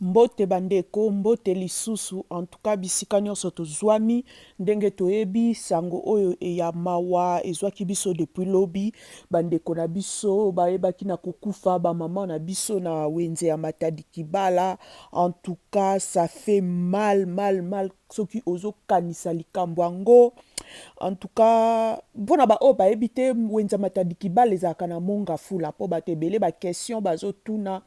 Mbote ba ndeko, mbote lisusu en tout cas bisika nionso tozwami ndenge toyebi sango oyo ya mawa ezwaki biso depuis lobi ba ndeko na biso bayebaki na kokufa ba maman na biso na wenze ya Matadi Kibala en tout cas ça fait mal mal mal soki ozokanisa likambo yango en tout cas mpona baoyo bayebi te wenza Matadi Kibala ezalaka na Mont Ngafula mpo bato ebele baquestion bazotuna.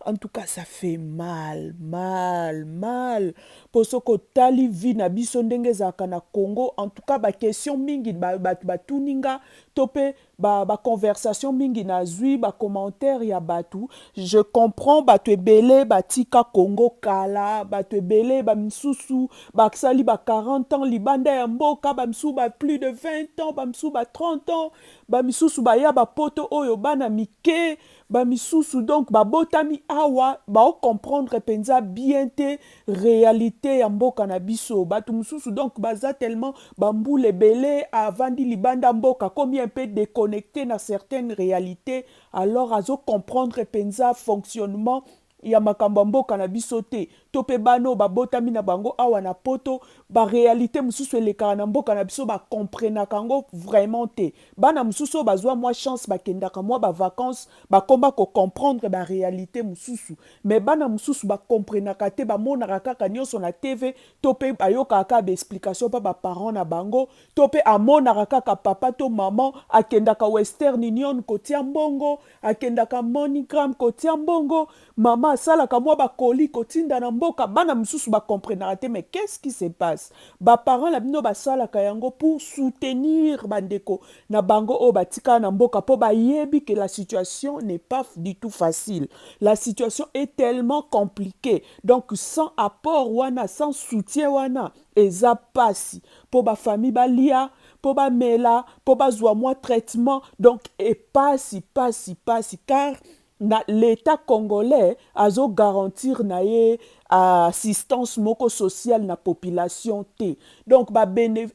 En tout cas, ça fait mal mal mal mpo soki otali vie na biso ndenge ezalaka na Congo, en tout cas baquestion mingi bato batuni nga to mpe baconversation ba mingi nazwi, bacommentaire ya bato, je comprends. Bato ebele batika Congo kala, bato ebele bamisusu basali ba 40 ans libanda ya mboka, bamisusu ba plus de 20 ans, bamisusu ba 30 ans, bamisusu baya bapoto oyo bana mike, bamisusu donc babotami awa, baocomprendre mpenza bien te réalité ya mboka na biso. Bato mosusu donc baza tellement bambula ebele avandi libanda mboka, komi un peu déconnecté na certaines réalités, alors azocomprendre mpenza fonctionnement ya makambo ya mboka na biso te. To mpe bana oyo babotami na bango awa na Poto, baréalité mosusu elekaka na mboka na biso, bakomprenaka yango vraiment te. Bana mosusu oyo bazwa mwa chance, bakendaka mwa bavacance, bakoma kocomprendre baréalité mosusu, mais bana mosusu bakomprenaka te, bamonaka kaka nyonso na TV to mpe bayokaka kaka baexplication mpa baparent na bango, to mpe amonaka kaka papa to mama akendaka Western Union kotia mbongo, akendaka MoneyGram kotia mbongo, mama asalaka mwa bakoli kotinda na mboka. Bana mosusu bakomprenaka te. Mais qu'est-ce qui se passe? Baparent na bino basalaka yango pour soutenir bandeko na bango oyo batikala na mboka, mpo bayebi que la situation n'est pas du tout facile, la situation est tellement compliquée. Donc sans apport wana, sans soutien wana, eza pasi mpo bafamille balia, mpo bamela, mpo bazwa mwa traitement. Donc epasi, pasi, pasi, car na l'État congolais azogarantir na ye assistance moko sociale na population te. Donc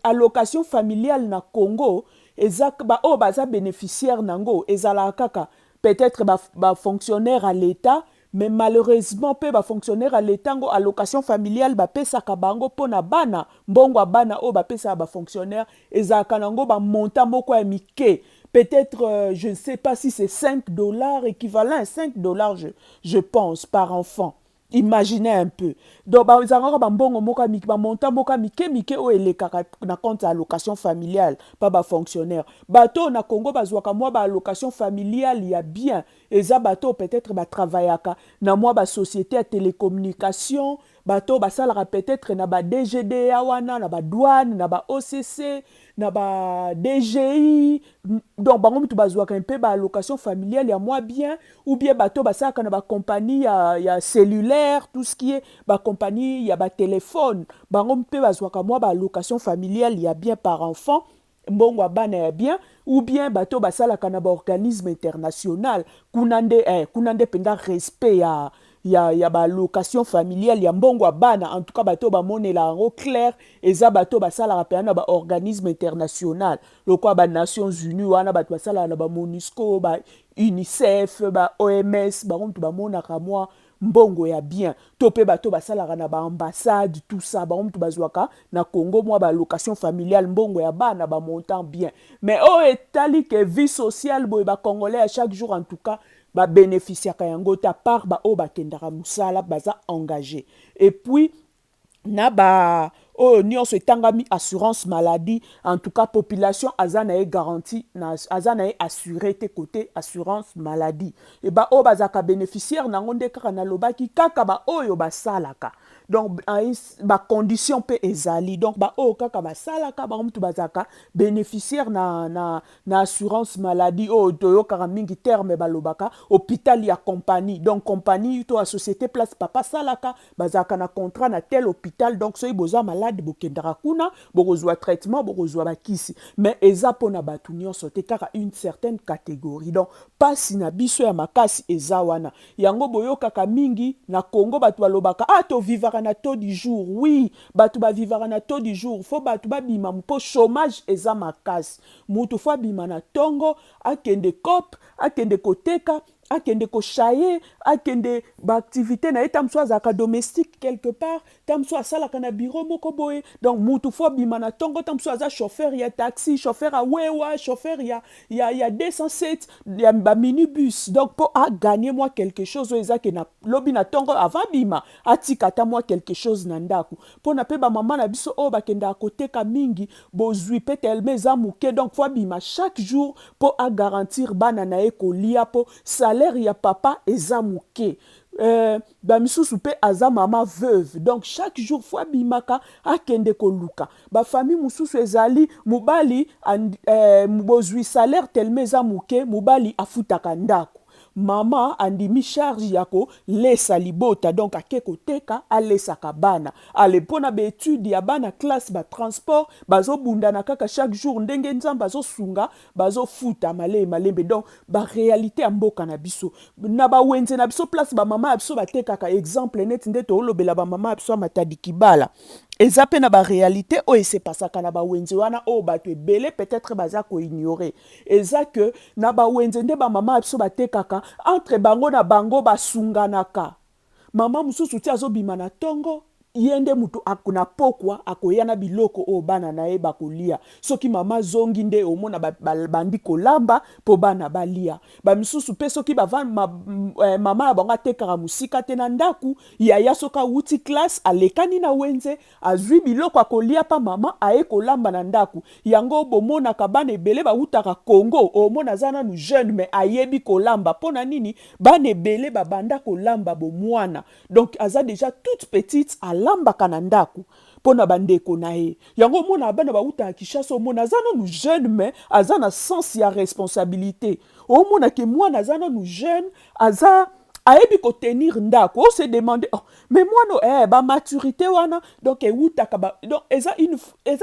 allocation familiale na Congo eza baoyo baza bénéficiaire nango ezalaka kaka peut-être bafonctionnaire ba à l'État. Mais malheureusement mpe bafonctionnaire à l'État ngo, allocation familiale bapesaka bango mpo na bana, mbongo ya bana oyo bapesaka bafonctionnaire ezalaka nango bamontant moko ya mike, peut-être je ne sais pas si c'est 5 dollars, équivalent à 5 dollars, je pense, par enfant. Imaginez un peu. Donc bazalaka bambongo moko ya mike, bamontant moko ya mike mike oyo elekaka na compte ya allocation familiale mpa bafonctionnaire. Bato oyo na Congo bazwaka mwa baallocation familiale ya bien eza bato oyo peut-être batravaillaka na mwa basociété ya télécommunication, bato oyo basalaka peut-être na ba DGDA wana, na badouane, na ba OCC, na ba DGI. Donc bango mutu bazwaka mpe baallocation familiale ya mwa bien, ou bien bato basalaka na bacompagnie ya cellulaire, tout ce qui est bacompagnie ya batelefone, bango mpe bazwaka mwa baallocation familiale ya bien par enfant, mbongo ya bana ya bien, ou bien bato basalaka na baorganisme international. Kuna nde kuna nde mpenza respect ya baallocation familiale, ya mbongo ya bana. En tout cas bato bamonela yango clair eza bato basalaka mpenza na baorganisme international lokola baNations Unies wana, bato basalaka na baMONUSCO, ba UNICEF, ba OMS, bango moto bamonaka mwa mbongo ya bien. To mpe bato basalaka na baambassade, tout ça, bango moto bazwaka na Congo mwa baallocation familiale, mbongo ya bana, bamontant bien. Mais oyo etali ke vie sociale boye, bacongolais ya chaque jour, en tout cas babénéficiaka yango te, à part baoyo bakendaka mosala, baza engagé. Et puis na ba oyo nyonso etangami assurance maladie, en tout cas population aza na ye garantie na, aza na ye assuré te côté assurance maladie. E baoyo bazalaka bénéficiaire nango nde kaka nalobaki, kaka baoyo basalaka. Donc bacondition mpe ezali, donc baoyo kaka basalaka, bango mutu bazalaka bénéficiaire na assurance maladie oyo toyokaka mingi terme balobaka hôpital ya compagnie. Donc compagnie to ya société place papa asalaka, bazalaka na contrat na tel hôpital. Donc soki boza malade, bokendaka kuna, bokozwa traitement, bokozwa bakisi. Mais eza mpona bato nyonso te, kaka une certaine catégorie. Donc mpasi na biso ya makasi eza wana. Yango boyokaka mingi na Congo bato balobaka: "Ah, tovivaka na taux du jour." Oui, bato bavivaka na taux du jour. Faut bato babima mpo chômage eza makasi. Mutu faut abima na ntongo, akende coop, akende koteka. Akende kochaye, akende baactivité na ye. Ta mosusu azalaka domestique quelque part, ta mosusu asalaka na bureau moko boye. Donc mutu faut abima na ntongo. Ta mosusu aza chauffeur ya taxi, chauffeur awewa, chauffeur ya 207, ya baminibus. Donc mpo aganye mwa quelque chose oyo eza ke na lobi na ntongo, avant bima, atika ata mwa quelque chose na ndako. Mpona mpe bamama na biso oyo bakendaka koteka mingi, bozwi mpe telema eza moke. Donc faut abima chaque jour mpo agarantir bana na ye kolia, mpo salaire ya papa eza moke. Bamisusu mpe aza mama veuve, donc chaque jour faut abimaka, akende koluka. Bafamille mosusu ezali mobali, bozwi salaire telema eza moke, mobali afutaka ndako, mama andimi charge ya kolesa libota. Donc ake koteka, alesaka bana. Ale, mpona baétude ya bana, classe, batransport, bazobundana kaka chaque jour. Ndenge Nzambe azosunga, bazofuta malembe malembe. Donc baréalité ya mboka na biso, na bawenze na biso, place bamama ya biso batekaka, exemple neti nde toolobela bamama ya biso ya Matadi Kibala, eza mpe na baréalité oyo esepasaka na bawenze wana, oyo bato ebele peut-être baza koignore. Eza ke na bawenze nde bamama ya biso batekaka, entre bango na bango basunganaka. Mama mosusu ti azobima na ntongo, ye nde motu na pokwa akoya na biloko oyo bana na ye bakolia. Soki mama azongi nde omona bandi kolamba mpo bana balia. Bamisusu mpe soki mama na bango atekaka mosika te na ndako, yaya soki awuti classe, alekani na wenze, azwi biloko akolia mpa mama, aye kolamba na ndako. Yango bomonaka bana ebele bawutaka Congo, omona aza nanu jeune mais ayebi kolamba. Mpo na nini? Bana ebele babanda kolamba bomwana. Donc aza déjà toute petite, alambaka na ndako mpo na bandeko na ye. Yango omona bana bawutaka Kinshasa, omona aza nanu jeune mais aza na sens ya responsabilité. Omona ke mwana aza nanu jeune, aza ayebi kotenir ndako. Ose demande: "Oh, mais mwana bamaturité wana?" Donc ewutaka ba, donc eza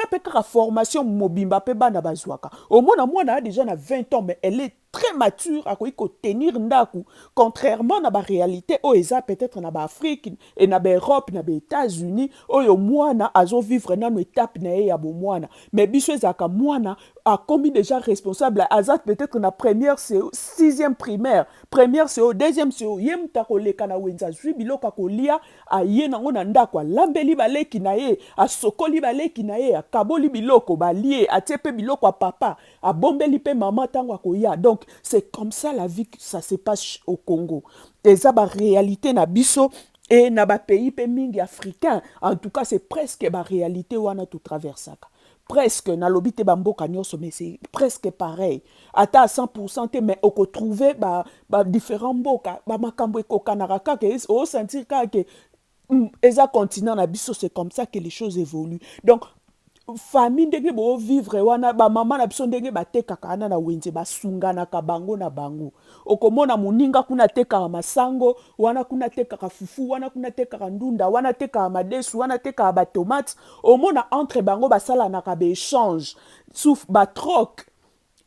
mpe kaka formation mobimba mpe bana bazwaka. Omona mwana a déjà na 20 ans, mais elle est très mature, akoki kotenir ndako, contrairement na baréalité oyo eza peut-être na baAfrique e na baEurope, na baÉtats-Unis, oyo mwana azovivre nano étape na ye ya bomwana. Mais biso ezalaka mwana akomi déjà responsable, aza peut-être na première CO, sixième primaire, première CO, deuxième CO, ye moto akoleka na wenze, azwi biloko akolia, aye nango na ndako, alambeli baleki na ye, asokoli baleki na ye, akaboli biloko, balie, atie mpe biloko ya papa, abombeli mpe mama ntango akoya. Donc c'est comme ça la vie, ça se passe au Congo. Eza baréalité na biso e na bapays mpe mingi africain. En tout cas, c'est presque baréalité wana totraversaka presque. Nalobi te bamboka nyonso, mais c'est presque pareil, ata à 100 te, mais okotrouve ba différent mboka, bamakambo ekokanaka kaka. Osentir kaka ke eza continent na biso. C'est comme ça que les choses évoluent. Donc famille, ndenge boovivre wana, bamama na biso ndenge batekaka wana na wenze, basunganaka bango na bango. Okomona moninga kuna atekaka masango, wana kuna atekaka fufu, wana kuna atekaka ndunda, wana atekaka madesu, wana atekaka batomate. Omona entre bango basalanaka baéchange, sauf batroc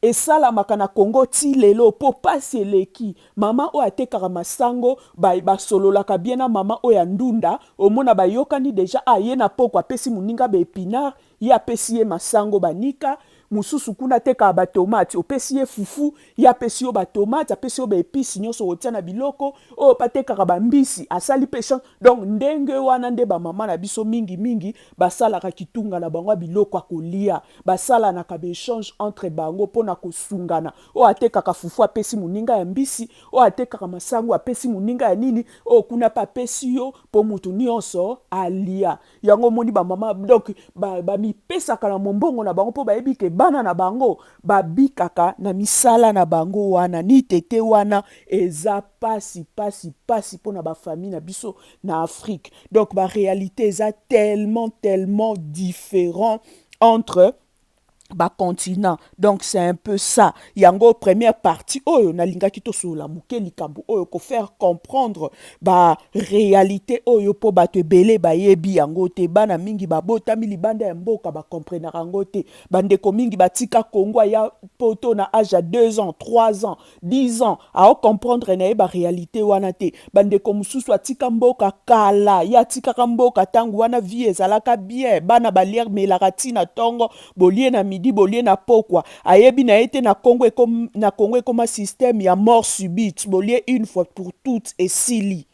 esalamaka na Kongo ti lelo, mpo pasi eleki. Mama oyo atekaka masango, basololaka bien na mama oyo ya ndunda. Omona bayokani déjà, aye na poko, apesi moninga baépinard, ye apesi ye masango banika. Mosusu kuna atekaka batomate, opesi ye fufu, ye apesi yo batomate, apesi yo baépices nyonso kotia na biloko. Oyo batekaka bambisi, asali mpe échange. Donc ndenge wana nde bamama na biso mingimingi basalaka kitunga na bango ya biloko ya kolia. Basalanaka baéchange entre bango mpona kosungana. Oyo atekaka fufu apesi moninga ya mbisi, oyo atekaka masango apesi moninga ya nini, oyo kuna mpe apesi yo, mpo motu nyonso alia. Yango omoni bamama donc bamipesaka ba na mombongo na bango, mpo bayebi ke bana na bango babikaka na misala na bango wana. Ni tete wana eza pasi, pasi, pasi mpona bafamille na biso na Afrique. Donc baréalité eza tellement, tellement différent entre bacontinent. Donc c'est un peu ça. Yango première partie oyo nalingaki tosolola moke likambo oyo, kofaire comprendre baréalité oyo, mpo bato ebele bayebi yango te. Bana mingi babotami libanda ya mboka bakomprenaka yango te. Bandeko mingi batika Kongo, aya Poto na age ya 2 ans, 3 ans, 10 ans, aocomprendre na ye baréalité wana te. Bandeko mosusu atika mboka kala, ye atikaka mboka ntango wana vie ezalaka bien, bana balier melaka ntina ntongo, bolie na midi. midi, bolie na pokwa. Ayebi na ye te na Congo, na Congo ekoma système ya mort subite. Bolie une fois pour toutes, esili.